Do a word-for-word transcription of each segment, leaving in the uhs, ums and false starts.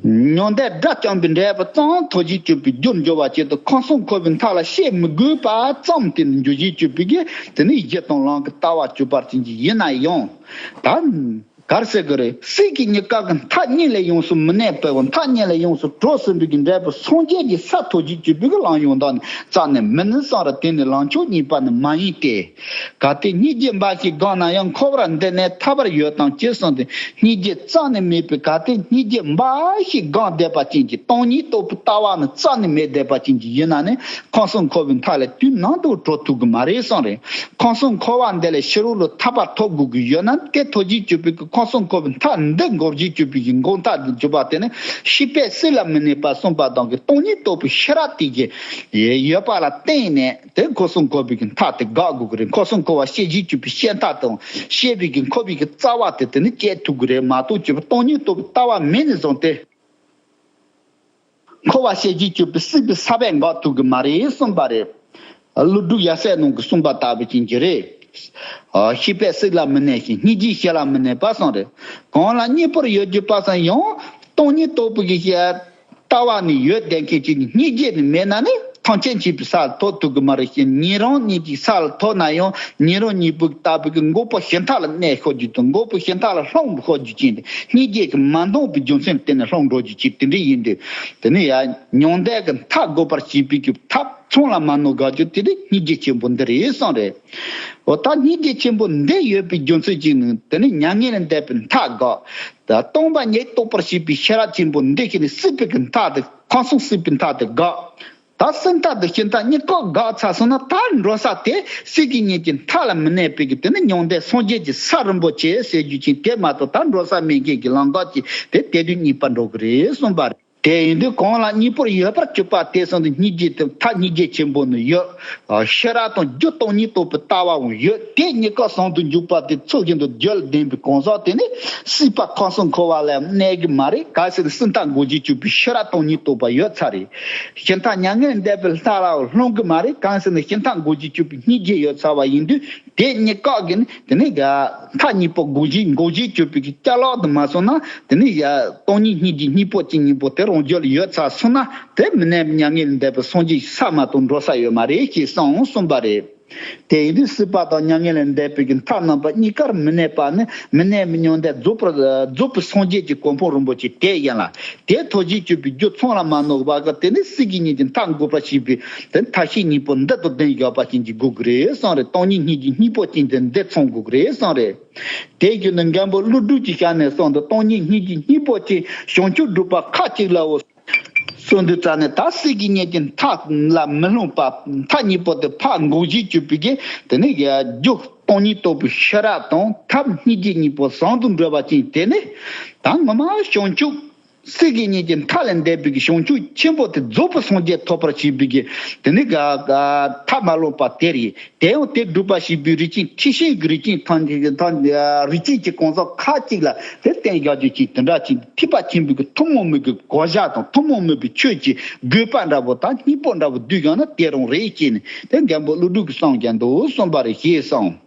མྱང་འདས་དགྲ་བཅོམ་པའི་འབྲས་བུ་ཙམ་ཐོབ་བྱེད་གཅོད་པའི་རྒྱུར་འགྱུར་བ་ཅན་དུ་ཁམས་གསུམ་འཁོར་བའི་མཐའ་ལ་སྐྱེ་མི་དགོས་པ་ཙམ་དེ་ནི་འགྱུར་བྱེད་གཅོད་པའི་གི་དེ་ནི་གཞི་དང་ལམ་གྱི་ལྟ་བ་གཅོད་པར་བྱེད་ཀྱི་ཡིན་ན་ཡང་། ད་གར་ཟེར་གི་རེད། སྲིད་ཀྱི་གཉིས་ཀ་གི་མཐའ་གཉིས་ལས་ཡོངས་སུ་མི་གནས་པའི་མཐའ་གཉིས་ལས་ཡོངས་སུ་གྲོལ་ཟིན་པའི་གི་འབྲས་བུ་སངས་རྒྱས་ཀྱི་ས་ཐོབ་བྱེད་གཅོད་པའི་གི་ལམ་ཡང་དག་ནི་རྩ་ནས་མིན་ནི་གསུངས་ར། དེ་ནི་ལམ་ཕྱོགས་གཉིས་པ་ནི་མ་ཡིན་ཏེ། གལ་ཏེ་སྙིང་རྗེ་འབའ་ཞིག་གང་ན་ཡང་། འཁོར་བར་འདི་ནི་ཐར་པར་ཡོད་དམ་ཅི་གསུངས་ཏེ། སྙིང་རྗེ་རྩ་ནས་མེད་པའི་གལ་ཏེ་སྙིང་རྗེ་འབའ་ཞིག་གང་བསྡད་པ་ཅན་གྱི་སྟོང་ཉིད་རྟོགས་པའི་ལྟ་བ་ནི་རྩ་ནས་མེད་བསྡད་པ་ཅན་གྱི་ཡིན་ན་ནི་ཁམས་གསུམ་འཁོར་བའི་མཐའ་ལས་དུས་ནམ་དུ་གྲོལ་ཐུབ་ཀྱི་མ་རེད་གསུངས་རེད། ཁམས་གསུམ་འཁོར་བ་འདི་ལས་ཕྱི་རོལ་ལ་ཐར་པ་ཐོབ་དགོས་ཀྱི་ཡོད་ན། དེ་ཐོབ་བྱེད་གཅོད་པའི་གི་ཁམས་གསུམ་འཁོར་བའི་མཐའ་འདི་འགོག་བྱེད་གཅོད་པའི་གི་འགོག་མཐའ་འདི་གཅོད་པ་དེ་ནི་ཤེས་པས་སྲིད་ལ་མི་གནས་པ་གསུངས་པ་དང་གི་སྟོང་ཉིད་རྟོགས་པའི་ཤེས་རབ་དེ་གི་ཡོད་པ་ལ་བརྟེན་ནས། དེ་འཁོར་གསུམ་འཁོར་བའི་གི་མཐའ་དེ་དགག་དགོས་ཀྱི་རེད། འཁོར་གསུམ་འཁོར་བ་སྐྱེད་བྱེད་གཅོད་པའི་ཤེས་མཐའ་དང་སྐྱེད་པའི་གི་འཁོར་བའི་གི་རྩ་བ་དེ་དེ་ནི་བཅད་ཐུབ་ཀྱི་རེད་མ་གཏོགས། གཅོད་པ་སྟོང་ཉིད་རྟོགས་པའི་ལྟ་བ་མེད་ནས་བཟུང་སྟེ། འཁོར་བ་སྐྱེད་བྱེད་གཅོད་པའི་སྲིད་པའི་ས་བོན་འགག་ཐུབ་ཀྱི་མ་རེད་གསུངས་པ་རེད། ཀླུ་སྒྲུབ་ཡབ་སྲས་རྣམས་ཀྱིས་གསུངས་པ་ལྟ་བུ་ཅན་གྱི་རེད། ཤེས་པས་སྲིད་ལ་མི་གནས་ཤིང་། སྙིང་རྗེས་ཞི་ལ་མི་གནས་པ་གསུངས་རེད། གང་ལ་གཉིས་པོར་ཡོད་གྱུར་པ་ཙམ་ཡང་སྟོང་ཉིད་རྟོགས་པའི་གི་ལྟ་བ་ནི་ཡོད་བསྡད་མཁན་ཅིག་ནི་སྙིང་རྗེ་ནི་མེད་ན་ནི་ཐམས་ཅད་མཁྱེན་པའི་ས་ལ་ཐོབ་ཐུབ་ཀྱི་མ་རེད་ཤིང་། ཉན་རང་གཉིས་ཀྱི་ས་ལ་ཐོབ་ན་ཡང་ཉན་རང་གཉིས་པོ་ལྟ་བུ་གི་འགོག་པ་ཞི་མཐའ་ལ་གནས་ཤོར་རྒྱུ་དང་འགོག་པ་ཞི་མཐའ་ལ་ལྷུང་ཤོར་རྒྱུ་ཅན་དེ་སྙིང་རྗེ་གི་མ་འདང་བའི་རྒྱུ་མཚན་དེ་ནི་ལྷུང་འགྲོ་རྒྱུ་ཅིག་དེ་འདྲ་ཡིན་དུས། དེ་ནི་ཡང་མྱང་འདས་ཀྱི་མཐའ་འགོག་པར་བྱེད་པའི་གི་ཐབས་ཚང་ལ་མ་ནོར་དགག་རྒྱུ་དེ་ནི་སྙིང་རྗེ་ཆེན་པོ་འདི་རེད་གསུངས་རེད། འོ་ད་སྙིང་རྗེ་ཆེན་པོ་འདི་ཡོད་པའི་རྒྱུ་མཚན་གཅིག་ནི་དེ་ནི་མྱ་ངན་ལས་འདས་པའི་མཐའ་དགག་ད་སྟོང་པ་ཉིད་རྟོགས་པར་བྱེད་པའི་ཤེས་རབ་ཆེན་པོ་འདི་ཤེས་ནས་སྲིད་པའི་གི་མཐའ་དེ་ཁམས་གསུམ་སྲིད་པའི་མཐའ་དེ་དགག་ད་སྲིད་མཐའ་དང་ཞི་མཐའ་གཉིས་ཀ་དགག་ཚར་སོང་ན། ད་འགྲོ་ས་དེ་སྲིད་ཀྱི་གཉེན་གྱི་མཐའ་ལ་མི་གནས་པའི་གི་དེ་ནི་མྱང་འདས་སངས་རྒྱས་ཀྱི་ས་རིན་པོ་ཆེ་ཟེར་རྒྱུ་ཅན་དེ་མ་གཏོགས། ད་འགྲོ་ས་མེད་མཁན་གྱི་ལམ་ཁ་ཅིག་དེ་དེ་དུས་གཉིས་པ་འགྲོ་གི་རེད་གསུངས་པ་རེད། དེ་ཡིན་དུས་གང་ལ་གཉིས་པོར་ཡོད་པར་གྱུར་པ་དེ་གསུངས་ཏེ། སྙིང་རྗེ་དེ་མཐའ་སྙིང་རྗེ་ཆེན་པོ་ནི་ཡོད། ཤེས་རབ་དང་རྒྱུ་སྟོང་ཉིད་རྟོགས་པའི་ལྟ་བའང་ཡོད། དེ་གཉིས་ཀ་ཟུང་དུ་འཇུག་པ་དེ་ཚུལ་བཞིན་དུ་རྒྱུད་ལ་ལྡན་པའི་གང་ཟག་དེ་ནི་སྲིད་པ་ཁམས་གསུམ་འཁོར་བ་ལ་གནས་ཀྱི་མ་རེད། གལ་སྲིད་སྲིད་མཐའ་འགོག་བྱེད་གཅོད་པའི་ཤེས་རབ་སྟོང་ཉིད་རྟོགས་པ་ཡོད་ཚར་རེད། ཞི་མཐའ་མྱ་ངན་འདས་པའི་ལྷ་ལ་ལྷུང་གི་མ་རེད། གལ་སྲིད་ནི་ཞི་མཐའ་འགོག་བྱེད་གཅོད་པའི་སྙིང་རྗེ་ཡོད་ཚར་བ་ཡིན་དུས། དེ་གཉིས་ཀ་གི་ནི་དེ་ནི་ཡ་མཐའ་གཉིས་པོ་འགོག་བྱེད་འགོག་བྱེད་གཅོད་པའི་གི་ཅ་ལག་དུ་མ་སོང་ན། དེ་ནི་ཡ་སྟོང་ཉིད་སྙིང་རྗེ་གཉིས་པོ་ཅན་གཉིས་པོ་དེ་རང་རྒྱུད་ལ་ཡོད་ཚར་སོང་ན། དེ་མི་གནས་མྱ་ངན་ལས་འདས་པའི་སངས་རྒྱས་ས་མ་གཏོགས་འགྲོ་ས་ཡོད་མ་རེད་ཅེས་གསུངས་གསུངས་པ་རེད། དེ་ཡིན་དུས་སྲིད་པ་དང་མྱ་ངན་ལས་འདས་པའི་གི་མཐའ་རྣམ་པ་གཉིས་ཀར་མི་གནས་པ་ནི་མི་གནས་མི་མྱང་འདས་རྫོགས་པར་རྫོགས་པའི་སངས་རྒྱས་ཀྱི་གོ་འཕང་རིན་པོ་ཆེ་དེ་ཡིན་ལ། དེ་ཐོབ་བྱེད་གཅོད་པའི་རྒྱུ་ཚང་ལ་མ་ནོར་བ་ག་དེ་ནི་སྲིད་ཀྱི་གཉེན་གྱི་མཐའ་འགོག་པར་བྱེད་པའི་དེ་མཐའ་བཞི་གཉིས་པོ་འདི་དང་ལྡན་བཞག་པ་ཅན་གྱི་དགོས་ཀྱི་རེད་གསུངས་རེད། སྟོང་ཉིད་སྙིང་རྗེ་གཉིས་པོ་ཅན་དེ་འདི་ཚང་དགོས་ཀྱི་རེད་གསུངས་རེད། དེ་བརྒྱུད་ནས་མགོན་པོ་ཀླུ་སྒྲུབ་ཀྱི་ཞལ་ནས་གསུངས་འདུག་སྟོང་ཉིད་སྙིང་རྗེ་གཉིས་པོ་ཅན་བྱང་ཆུབ་སྒྲུབ་པ་ཁ་ཅིག་ལའོ། གསུངས་དུས་ཙ་ནས་ད་སྲིད་ཀྱི་གཉེན་གྱི་མཐའ་ལ་མི་ལྷུང་བ། མཐའ་གཉིས་པོ་དེ་ཕར་འགོག་བྱེད་གཅོད་པའི་གི་དེ་ནི་རྒྱུ་སྟོང་ཉིད་རྟོགས་པའི་ཤེས་རབ་དང་ཐབས་སྙིང་རྗེ་གཉིས་པོ་ཟུང་དུ་འབྲེལ་བ་ཅན་དེ་ནི་ད་ངོ་མ་བྱང་ཆུབ། སྲིད་ཀྱི་གཉེན་གྱི་མཐའ་ལས་འདས་པའི་གི་བྱང་ཆུབ་ཆེན་པོ་དེ་རྫོགས་པའི་སངས་རྒྱས་ཐོབ་པར་བྱེད་པའི་གི་དེ་ནི་ག་ག་མཐའ་མ་ལོག་པ་དེ་རེད། དེ་ཡང་དེ་སྒྲུབ་པར་བྱེད་པའི་རིགས་ཅན་ཐེག་ཆེན་གྱི་རིགས་ཅན་ཐམས་ཅད་ཀྱི་ཐམས་རིགས་ཅན་གྱི་གང་ཟག་ཁ་ཅིག་ལ་དེ་བསྟན་བཞག་རྒྱུ་ཅིག་དེ་འདྲ་ཅིག་ཐེག་པ་ཆེན་པོའི་གི་ཐུན་མོང་མའི་གི་གོ་བྱ་དང་ཐུན་མོང་མའི་གི་ཆོས་ཀྱི་དགོས་པ་འདྲ་པོ་དང་སྙིང་པོ་འདྲ་པོ་བསྡུས་བཞག་ན་དེ་རང་རེད་ཅེས་ནས་དེ་མགོན་པོ་ཀླུ་སྒྲུབ་ཀྱིས་གསུངས་ཀྱང་འདུག་གསུངས་པ་རེད་ཞེས་གསུངས།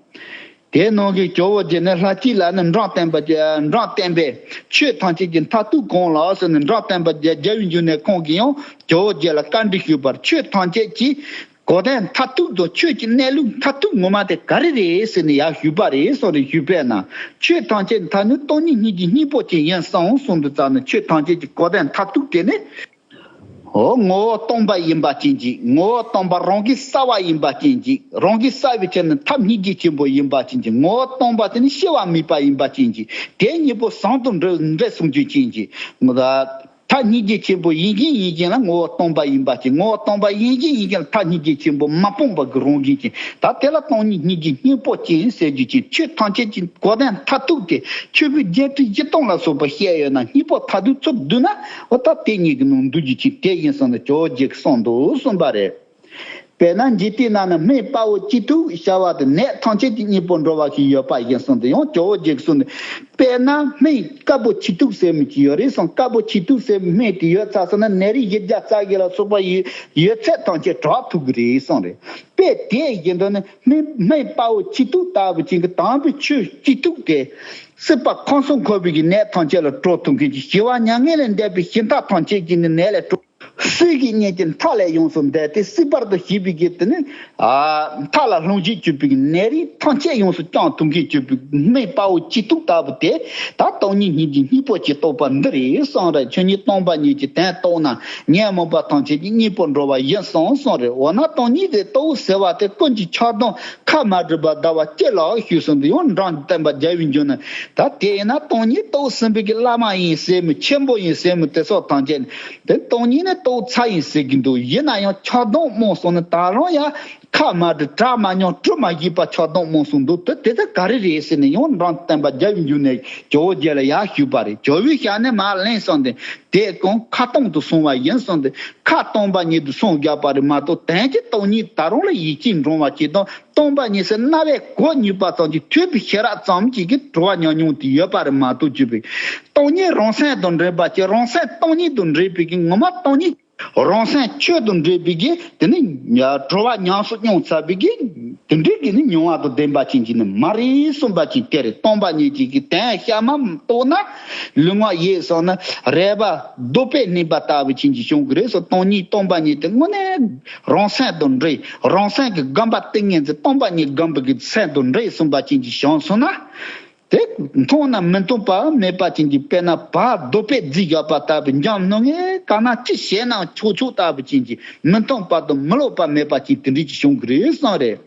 དེའི་ནང་གི་ཇོ་བོ་རྗེ་ནི་ལྷ་སྐྱིད་ལ་ནི་འབྲོམ་སྟོན་པ་འབྲོམ་སྟོན་པས་ཆོས་ཐམས་ཅད་ཀྱི་མཐར་ཐུག་གང་ལགས་ཟེར་ནས། འབྲོམ་སྟོན་པ་རྒྱལ་བའི་འབྱུང་གནས་ཁོང་གིས་ཡང་ཇོ་བོ་རྗེ་ལ་བཀའ་འདྲི་ཞུས་པར། ཆོས་ཐམས་ཅད་ཀྱི་གོ་དོན་མཐར་ཐུག་དང་ཆོས་ཀྱི་གནས་ལུགས་མཐར་ཐུག་ངོ་མ་དེ་ག་རེ་རེད་ཟེར་ནས་ཡར་ཞུས་པ་རེད་གསུངས་རེད། ཞུས་པས་ན། ཆོས་ཐམས་ཅད་མཐར་ནི་སྟོང་ཉིད་སྙིང་རྗེ་གཉིས་པོ་ཅན་ཡིན་གསུངས་གསུངས་དུས་ཙ་ནས། ཆོས་ཐམས་ཅད་ཀྱི་གོ་དོན་མཐར་ཐུག་དེ་ནི། འོ་ངོ་བོ་སྟོང་པ་ཡིན་པ་ཅན་གྱི། ངོ་བོ་སྟོང་པ་རང་གི་གསལ་བ་ཡིན་པ་ཅན་གྱི། རང་གི་གསལ་བའི་ཕྱིར་ནི་ཐབས་སྙིང་རྗེ་ཆེན་པོ་ཡིན་པ་ཅན་གྱི། ངོ་བོ་སྟོང་པ་དེ་ནི་སྐྱེ་བ་མེད་པ་ཡིན་པ་ཅན་གྱི། དེ་གཉིས་པོ་ཟུང་དུ་འབྲེལ་འབྲེལ་སོང་རྒྱུ་ཅན་གྱི། ངོ་ད་ཐབས་སྙིང་རྗེ་ཆེན་པོ་ཡིན་གྱི་ཡིན་གྱི་ལ་ངོ་བོ་སྟོང་པ་ཡིན་པ་ཅན། ངོ་བོ་སྟོང་པ་ཡིན་གྱི་ཡིན་གྱི་ལ་ཐབས་སྙིང་རྗེ་ཆེན་པོ་མ་སྤངས་པ་གི་རང་བཞིན་ཅན། ད་དེ་ལ་སྟོང་ཉིད་སྙིང་རྗེ་གཉིས་པོ་ཅན་ཟེར་རྒྱུ་ཅན། ཆོས་ཐམས་ཅད་ཀྱི་གོ་དོན་མཐར་ཐུག་དེ་ཆོས་ཀྱི་རྒྱན་ཁྲི་བཞི་སྟོང་ལ་སོགས་པ་བཤད་ཡོད་ན། གཉིས་པོ་མཐར་ཐུག་ཚུར་བསྡུ་ན། འོ་ད་དེ་གཉིས་ཀྱི་ནང་འདུ་རྒྱུ་ཅན་དེ་ཡིན་གསུངས་ནས་ཇོ་བོ་རྗེས་གསུངས་འདུག་གསུངས་པ་རེད། དཔེར་ན་འཇིག་རྟེན་ན་ནི་སྨན་དཔའ་བོ་གཅིག་ཐུག་བྱ་བ་དེ་ནད་ཐམས་ཅད་ཀྱི་གཉེན་པོར་འགྲོ་བ་ཞིག་ཡོད་པ་ཡིན་གསུངས་ཏེ། ཡང་ཇོ་བོ་རྗེས་གསུངས་ནས། དཔེར་ན་སྨན་དཀར་པོ་གཅིག་ཐུག་ཟེར་མི་ཅིག་ཡོད་རེད་གསུངས། དཀར་པོ་གཅིག་ཐུག་ཟེར་མི་སྨན་དེ་ཡོད་ཚར་སོང་ན་ནད་རིགས་བཞི་བརྒྱ་རྩ་བཞི་ལ་སོགས་པ་ཡོད་ཡོད་ཚད་ཐམས་ཅད་དྲག་ཐུབ་ཀྱི་རེད་གསུངས་རེད། དཔེ་དེ་བཞིན་དུ་ནི་སྨན་སྨན་དཔའ་བོ་གཅིག་ཐུག་ལྟ་བུ་ཅིག་གིས་དམ་པའི་ཆོས་གཅིག་ཐུག་དེ་སྲིད་པ་ཁམས་གསུམ་འཁོར་བའི་གི་ནད་ཐམས་ཅད་ལ་གྲོལ་ཐུབ་མཁན་གྱི་ཞི་བ་མྱ་ངན་ལས་འདས་པའི་ཞི་མཐའ་ཐམས་ཅད་ཀྱི་ནི་ནད་ལས་གྲོལ། སྲིད་ཀྱི་གཉེན་གྱི་མཐའ་ལས་ཡོངས་སུ་འདས་ཏེ། སྲིད་པར་དུ་ཞི་བའི་གི་དེ་ནི་ཨ་མཐའ་ལ་ལྷུང་བྱེད་གྱུར་པའི་གི་ནད་རིགས་ཐམས་ཅད་ཡོངས་སུ་བསྐྱང་ཐུབ་མཁན་གྱུར་པའི་སྨན་དཔའ་བོ་གཅིག་ཐུག་ལྟ་བུ་དེ། ད་སྟོང་ཉིད་སྙིང་རྗེ་སྙིང་པོ་གཅིག་རྟོགས་པ་འདི་རེད་གསུངས་རེད། ཆོས་ཉིད་སྟོང་པ་ཉིད་ཀྱི་དོན་རྟོགས་ན། ཉོན་མོངས་པ་ཐམས་ཅད་ཀྱི་གཉེན་པོར་འགྲོ་བ་ཡིན་གསུངས་གསུངས་རེད། འོ་ན་སྟོང་ཉིད་དེ་རྟོགས་ཟེར་བ་དེ་ཀུན་གྱིས་ཆགས་སྡང་ཁ་མ་བསྒྲིགས་པར་ཟླ་བ་གཅིག་ལ་ཞུས་གསུངས་ཏེ། ཡང་འབྲོམ་སྟོན་པ་རྒྱལ་བའི་འབྱུང་གནས་ད་དེ་ཡིན་ན་སྟོང་ཉིད་རྟོགས་ཟིན་པའི་གི་བླ་མ་ཡིན་ཟེར་མི་ཆེན་པོ་ཡིན་ཟེར་མི་དེ་ཚོ་ཐམས་ཅད་དེ་སྟོང་ཉིད་ནི་རྟོགས་ཚར་ཡིན་ཟེར་གྱི་འདུག་ཡིན་ན་ཡང་ཆགས་སྡང་རྨོངས་སོང་ནས་ད་རུང་ཡང་ཁ་མ་བསྒྲིགས་གྲ་མ་ཉོན་གྲུ་མ་བཞེས་པ་ཆགས་སྡང་རྨོངས་སོང་འདུག་དེ་དེ་ད་ག་རེ་རེད་ཟེར་ནས། ཡང་འབྲོམ་སྟོན་པ་རྒྱལ་བའི་འབྱུང་གནས་ཇོ་བོ་རྗེ་ལ་ཡར་ཞུས་པ་རེད། ཇོ་བོའི་ཞལ་ནས་མར་ལན་གསུངས་ཏེ། དེ་ཀུན་ཁ་སྟོང་དུ་སོང་བ་ཡིན་གསུངས་ཏེ། ཁ་སྟོང་པ་ཉིད་དུ་སོང་བཞག་པ་རེད་མ་གཏོགས། དོན་གྱི་སྟོང་ཉིད་ད་རུང་ལ་ཡིད་ཆེས་འདྲོངས་པ་ཅིག་དང་། སྟོང་པ་ཉིད་ཟེར་རྣ་བས་གོ་ནུས་པ་ཙམ་གྱིས་ཐོས་པའི་ཤེས་རབ་ཙམ་ཅིག་གིས་གྲོལ་བ་ཉམས་མྱོང་དེ་ཡོད་པ་རེད་མ་གཏོགས། གཅིག་པའི་སྟོང་ཉིད་རང་སེམས་དང་འདྲེས་པ་ཅིག་རང་སེམས་སྟོང་ཉིད་དང་འདྲེས་པའི་གི་ངོ་མ་སྟོང་ཉིད་རང་སེམས་ཆོས་དང་འདྲེས་པའི་གི་དེ་ནི་གྲོལ་བ་ཉམས་སུ་མྱོང་ཚར་བའི་གི་དེ་འདྲའི་གི་ནི་མྱོང་བ་དང་ལྡན་པ་ཅན་གྱི་ནི་མ་རེད་གསུངས་པ་ཅིག་དེ་རེད། སྟོང་པ་ཉིད་ཀྱི་གི་དོན་གཤའ་མ་རྟོགས་ན། ལུས་ངག་ཡིད་གསུམ་ནི་རལ་པ་རྡོ་པས་མནན་པ་ལྟ་བུ་ཅན་གྱི་བྱུང་གི་རེད་གསུངས། སྟོང་ཉིད་སྟོང་པ་ཉིད་དེ་དངོས་གནས་རང་སེམས་དང་འདྲེས། རང་སེམས་ཀྱི་སྒོམ་པ་ཏིང་ངེ་འཛིན་སྟོང་པ་ཉིད་སྒོམ་པའི་གི་སེམས་དང་འདྲེས་གསུངས་པ་ཅན་གྱི་བྱུང་སོང་ན། དེ་མཐོང་ན་མི་མཐོང་བ་མེད་པ་ཅན་གྱི། དཔེར་ན་བག་རྡོ་པས་བརྫིས་བཞག་པ་ལྟ་བུ། འཇམ་སྣང་ངེ་ག་ན་ཅི་བྱས་ན་ཆོག་ཆོག་ལྟ་བུ་ཅན་གྱི་མི་མཐོང་བ་དང་མི་སླུ་བ་མེད་པ་ཅན་དེ་འདྲའི་ཅིག་བྱུང་གི་རེད་གསུངས་རེད།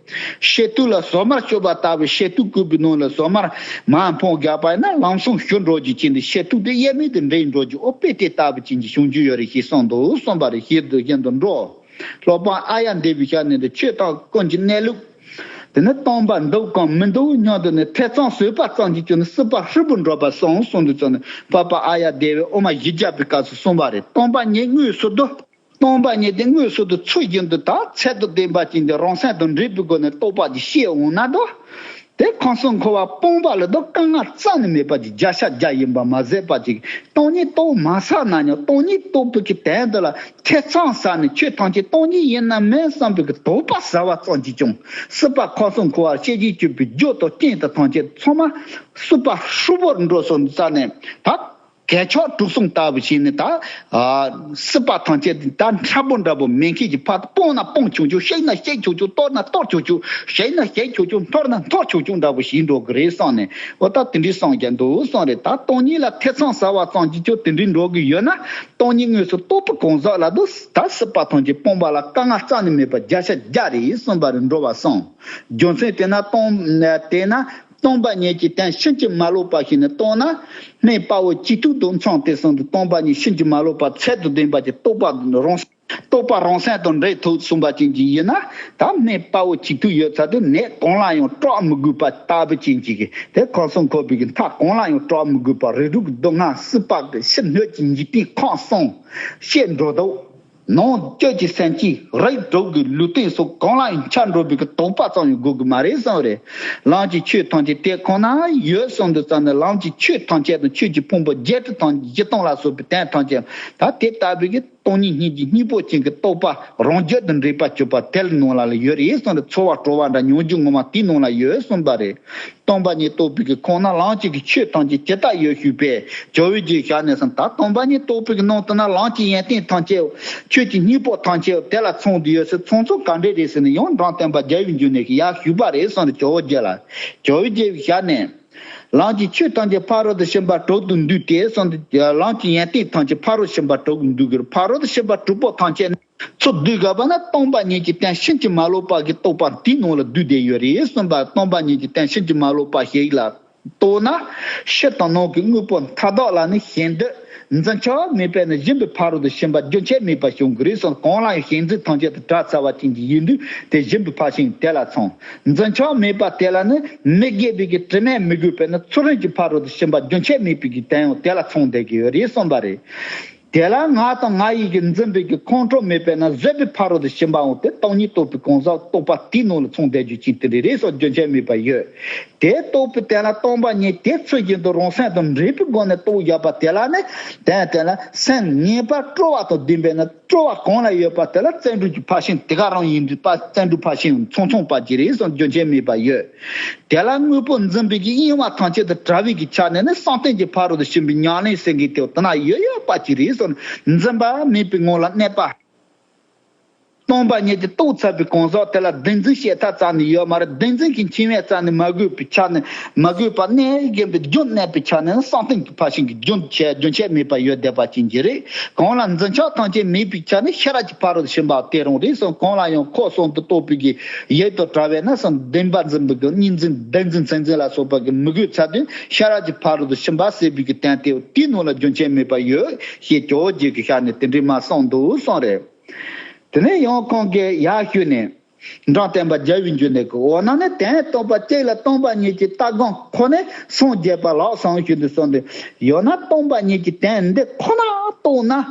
བཤད་དུག་ལ་ཟོག་དམར་བཅོས་པ་ལྟ་བུ། བཤད་དུག་བསྐུས་པའི་ནང་ལ་ཟོག་དམར་མར་འཕངས་བཞག་པ་ཡིན་ན་ལམ་སང་ཞུ་འགྲོ་རྒྱུ་ཅན་དེ། བཤད་དུག་དེ་གཡེར་མེད་དུ་འདྲེས་འགྲོ་རྒྱུ། ཨོ་དཔེ་དེ་ལྟ་བུ་ཅན་གྱི་བྱུང་རྒྱུ་ཡོད་རེད་ཞེས་གསུངས་འདུག་གསུངས་པ་རེད། ཞེས་དུ་བཞིན་དུ་འགྲོ། སློབ་དཔོན་ཨཱརྱ་དེ་བའི་ཞལ་ནས་འདི་ཆོས་དང་ཀུན་གྱི་གནས་ལུགས། དེ་ནི་སྟོང་པར་འདོད་ཀྱང་མི་འདོད་སྙམ་དུ་ནི། ཐེ་ཚོམ་ཟོས་པ་ཙམ་གྱིས་ཀྱང་ནི་སྲིད་པ་ཧྲིལ་པོར་འགྲོ་བར་གསུངས་གསུངས་འདུག་ཙང་ནི་འཕགས་པ་ཨཱརྱ་དེ་བས་དབུ་མ་བཞི་བརྒྱ་པའི་སྐབས་སུ་གསུངས་པ་རེད། སྟོང་པ་ཉིད་དངོས་སུ་འདོད། སྟོང་པ་ཉིད་དེ་དངོས་སུ་དུ་ཚུལ་བཞིན་དུ་ད་ཚད་དང་ལྡན་པ་ཅན་གྱི་རང་སེམས་དང་འདྲེས་པའི་སྒོ་ནས་རྟོགས་པ་ཅིག་སྐྱེ་འོང་ན་དོ། དེ་ཁམས་གསུམ་འཁོར་བ་སྤངས་པ་ལ་དོ་དཀའ་ངལ་རྩ་ནས་མེད་པ་ཅིག་བརྒྱ་ཆ་བརྒྱ་ཡིན་པ་མ་ཟད་པ་ཅིག་སྟོང་ཉིད་རྟོགས་མ་ཚར་ན་ཡང་སྟོང་ཉིད་རྟོགས་པའི་གི་དོན་དུ་ལ་ཐེ་ཚོམ་ཟ་ནས་ཆོས་ཐམས་ཅད་སྟོང་ཉིད་ཡིན་ན་མིན་བསམ་པའི་གི་དོགས་པ་ཟ་བ་ཙམ་གྱིས་ཀྱང་སྲིད་པ་ཁམས་གསུམ་འཁོར་བར་ཤེས་བྱའི་སྤྱོད་པའི་རྒྱུ་དང་རྐྱེན་དང་ཐམས་ཅད་ཚང་མ་སྲིད་པ་ཧྲིལ་པོར་འགྲོ་སོང་ཙང་ནས་ད། གལ་ཆགས་དྲུག་གསུམ་ལྟ་བུ་ཞིག་ནི་ད། ཨ། སྲིད་པ་ཐམས་ཅད་ད་འཁྲབ་པོ་འདྲ་པོ་མེད་མཁན་གྱི་ཕར་སྤངས་ན་སྤངས་ཆོག་ཆོག་བཤིག་ན་བཤིག་ཆོག་ཆོག་གཏོར་ན་གཏོར་ཆོག་ཆོག་བཤིག་ན་བཤིག་ཆོག་ཆོག་འཐོར་ན་འཐོར་ཆོག་ཆོག་འདྲ་པོ་ཞིག་འགྲོ་གི་རེད་བསམ་ནས། འོ་ད་དེ་འདྲའི་བསམ་རྒྱུ་འདུག་བསམ་རེད། ད་སྟོང་ཉིད་ལ་ཐེ་ཚོམ་ཟ་བ་ཙམ་གྱིས་ཀྱང་དེ་འདྲའི་འགྲོ་གི་ཡོད་ན། སྟོང་ཉིད་དངོས་སུ་རྟོགས་པའི་གང་ཟག་ལ་དུ་ད་སྲིད་པ་ཐམས་ཅད་སྤངས་པ་ལ་དཀའ་ངལ་རྩ་ནས་མེད་པ་བརྒྱ་ཆ་བརྒྱ་རེད་གསུངས་པ་རེད། འགྲོ་བ་གསུམ། རྒྱུ་མཚན་དེས་ན་སྟོང་དེས་ན། སྟོང་པ་ཉིད་ཀྱི་དོན་ཕྱིན་ཅི་མ་ལོག་པ་ཞིག་ནས་རྟོགས་ན། སྨན་དཔའ་བོ་གཅིག་ཐུག་དང་མཚུངས་ཏེ་གསུངས་ཏེ། སྟོང་པ་ཉིད་ཕྱིན་ཅི་མ་ལོག་པ་ཚད་དང་ལྡན་པ་ཅིག་རྟོགས་པ་རང་རྟོགས་པ་རང་སེམས་དང་འདྲེས་ཐུབ་གསུངས་པ་ཅན་ཅིག་ཡིན་ན། ད་སྨན་དཔའ་བོ་གཅིག་ཐུག་ཡོད་ཚར་དུས་ནད་གང་ལ་ཡང་སྐྲག་མི་དགོས་པ་ལྟ་བུ་ཅན་ཅིག་གིས་དེ་ཁམས་གསུམ་འཁོར་བའི་གི་མཐའ་གང་ལ་ཡང་སྐྲག་མི་དགོས་པ། རིགས་དྲུག་གི་སྡུག་བསྔལ་སྲིད་པ་གི་ཕྱི་སྣོད་ཀྱི་འཇིག་རྟེན་ཁམས་གསུམ་ཕྱིར་འགྲོ་ལྡོག་ནང་བཅུད་ཀྱི་སེམས་ཅན་རིགས་དྲུག་གི་ལུས་རྟེན་སོགས་གང་ལ་ཡང་ཆགས་འགྲོ་བའི་གི་དོགས་པ་ཙམ་ཡང་དགོས་གི་མ་རེད་བསམ་རེད། ལམ་གྱི་ཆོས་ཐམས་ཅད་དེ་ཁོ་ན་ཡོད་གསུངས་དུས་ཙམ་ནས། ལམ་གྱི་ཆོས་ཐམས་ཅད་དང་ཆོས་ཀྱི་ཕུང་པོ་བརྒྱད་ཁྲི་ཐམས་བཞི་སྟོང་ལ་སོགས་པའི་དོན་ཐམས་ཅད་ད་དེ་ལྟ་བུའི་གི་སྟོང་ཉིད་སྙིང་རྗེ་སྙིང་པོ་ཅན་གྱི་རྟོགས་པ་རང་རྒྱུད་དང་འདྲེས་པར་གྱུར་པ་དེ་ལ་ནང་ལ་ལ་ཡོད་རེད་གསུངས་ཏེ། ཚོར་བ་སྤྲོ་བ་འདྲ་མྱོང་རྒྱུ་ངོ་མ་དེའི་ནང་ལ་ཡོད་གསུངས་པ་རེད། སྟོང་པ་ཉིད་རྟོགས་པའི་གི་ཁོངས་ན་ལམ་གྱི་གི་ཆོས་ཐམས་ཅད་ཇི་ལྟར་ཡོད་ཞུས་པས། ཇོ་བོ་རྗེའི་ཞལ་ནས་གསུངས། ད་སྟོང་པ་ཉིད་རྟོགས་པའི་གི་ནང་དུ་ན་ལམ་གྱི་ཡོན་ཏན་ཐམས་ཅད་ཆོས་ཀྱི་སྙིང་པོ་ཐམས་ཅད་དེ་ལ་ཚང་དུ་ཡོད་ཟེར། ཚང་ཚང་ག་འདྲས་རེད་ཟེར་ན། ཡང་འབྲོམ་སྟོན་པ་རྒྱལ་བའི་འབྱུང་གནས་ཀྱིས་ཡར་ཞུས་པ་རེད་གསུངས་ཏེ། ཇོ་བོ་རྗེ་ལ། ཇོ་བོ་རྗེའི་ཞལ་ནས། ལམ་གྱི་ཆོས་ཐམས་ཅད་ཕ་རོལ་ཏུ་ཕྱིན་པ་དྲུག་ཏུ་འདུས་ཏེ་གསུངས་ཏེ། ལམ་གྱི་ཡོན་ཏན་ཐམས་ཅད་ཕ་རོལ་ཕྱིན་པ་དྲུག་ཏུ་འདུས་ཀྱི་རེད། ཕ་རོལ་ཏུ་ཕྱིན་པ་དྲུག་པོ་ཐམས་ཅད་ནི། ཚུར་བསྡུས་དགོས་པ་ན་སྟོང་པ་ཉིད་ཀྱི་དོན་ཕྱིན་ཅི་མ་ལོག་པ་གི་རྟོགས་པ་དེའི་ནང་ལ་བསྡུས་བསྡད་ཡོད་རེད་གསུངས་པ། སྟོང་པ་ཉིད་ཀྱི་དོན་ཕྱིན་ཅི་མ་ལོག་པ་ཞིག་ལ་རྟོགས་ན། ཕྱི་དང་ནང་གི་དངོས་པོ་མཐའ་དག་ལ་ནི་ཞེ་འདོད་འཛིན་ཆགས་མེད་པས་ནི་སྦྱིན་པའི་ཕ་རོལ་ཏུ་ཕྱིན་པ་རྒྱུན་ཆད་མེད་པར་བྱུང་གི་རེད་གསུངས། གང་ལ་ཡང་ཞེ་འཛིན་ཐམས་ཅད་དང་བྲལ་ཚར་བ་ཅན་གྱི་ཡིན་དུས་དེ་སྦྱིན་པའི་ཕར་ཕྱིན་དེ་ལ་ཚང་། འཛིན་ཆགས་མེད་པ་དེ་ལ་ནི་མི་དགེ་བའི་གི་དྲི་མས་མི་གོས་པས་ནི་ཚུལ་ཁྲིམས་ཀྱི་ཕ་རོལ་ཏུ་ཕྱིན་པ་རྒྱུན་ཆད་མེད་པའི་གི་དོན་ཡང་དེ་ལ་ཚང་བསྡད་ཀྱི་ཡོད་རེད་གསུངས་པ་རེད། དེ་ལ་ང་དང་ང་ཡི་གི་འཛིན་པའི་གི་ཁོང་ཁྲོ་མེད་པས་ན་བཟོད་པའི་ཕ་རོལ་ཏུ་ཕྱིན་པའང་སྟེ། སྟོང་ཉིད་རྟོགས་པའི་གང་ཟག་རྟོགས་པ་དེའི་ནང་ལ་ཚང་བསྡད་རྒྱུ་ཅན་དེ་འདྲ་རེད་སོགས་རྒྱུན་ཆད་མེད་པར་ཡོད། དེ་རྟོགས་པའི་དོན་ལ་སྟོང་པ་ཉིད་དེ་ཚུལ་བཞིན་དུ་རང་སེམས་དང་འདྲེས་པའི་སྒོ་ནས་རྟོགས་ཡོད་པ་དེ་ལ་ནི། དེ་དེ་ལ་སེམས་ངེས་པར་སྤྲོ་བ་དང་ལྡན་པས་ན། སྤྲོ་བ་གང་ལ་ཡོད་པ་དེ་ལ་བརྩོན་འགྲུས་ཀྱི་ཕར་ཕྱིན་དེ་ག་རང་ཡིན་དུས་པ། བརྩོན་འགྲུས་ཕར་ཕྱིན་ཚང་ཚང་པ་ཅིག་རེད་སོགས་རྒྱུན་ཆད་མེད་པར་ཡོད། དེ་ལ་དངོས་པོ་འཛིན་པའི་གི་གཡེང་བ་ཐམས་ཅད་དང་བྲལ་བའི་གི་ཆ་ནས་ནི། བསམ་གཏན་གྱི་ཕ་རོལ་ཏུ་ཕྱིན་པའི་ཉམས་ལེན་ཟེར་མཁན་དེ་དེ་ན་ཡོད་ཡོད་པ་ཅིག་རེད་སོགས། འཛིན་པ་མེད་པའི་ངང་ལ་གནས་པ། སྟོང་པ་ཉིད་ཀྱིས་རྟོགས་ཚར་བའི་གང་ཟག་དེ་ལ་བདེན་འཛིན་བྱེད་ཐབས་རྩ་ནས་ཡོད་མ་རེད། བདེན་འཛིན་གྱི་འཆིང་བའི་རྩ་ནས་མ་གོས་པའི་ཆ་ནས། མ་གོས་པ་གནས་བཞིན་པའི་རྒྱུན་གནས་པའི་ཆ་ནས་བསམ་གཏན་གྱི་ཕར་ཕྱིན་གྱི་རྒྱུན་ཆད་རྒྱུན་ཆད་མེད་པར་ཡོད་བསྡད་པ་ཅན་ཅིག་རེད། གང་ལ་འཛིན་ཆགས་ཐམས་ཅད་མེད་པའི་ཆ་ནས་ཤེས་རབ་ཀྱི་ཕ་རོལ་ཏུ་ཕྱིན་པ་དེ་རང་རེད་སོགས། གང་ལ་ཡང་ཁོག་གསུམ་དུ་གཏོགས་པའི་གི་ཡིད་དུ་བྲལ་བས་ན་བསམ། བདེན་པ་འཛིན་པའི་གི་གཉིས་འཛིན་བདེན་འཛིན་མཚན་འཛིན་ལ་སོགས་པ་གིས་མི་གོས་ཚར་དུས། ཤེས་རབ་ཀྱི་ཕ་རོལ་ཏུ་ཕྱིན་པ་ཟེར་བའི་གི་དོན་དེ་དེའི་ནང་ལ་རྒྱུན་ཆད་མེད་པར་ཡོད་ཞེས་ཇོ་བོ་རྗེ་གིས་ཞལ་ནས་དེ་འདྲའི་མ་གསུངས་འདུག་གསུངས་རེད། དེ་ནས་ཡང་ཁོང་གིས་ཡར་ཞུས་ནས། འབྲོམ་སྟོན་པ་རྒྱལ་བའི་འབྱུང་གནས་ཀྱིས། འོ་ན་ནི་དོན་སྟོང་པ་གཅིག་ལ་སྟོང་པ་ཉིད་ཀྱི་ལྟ་སྒོམ་ཁོ་ནས་སངས་རྒྱས་པ་ལགས་སམ་ཞུས་ཏེ་གསུངས་ཏེ། ཡང་ན་སྟོང་པ་ཉིད་ཀྱི་དོན་འདི་ཁོ་ན་རྟོགས་ན།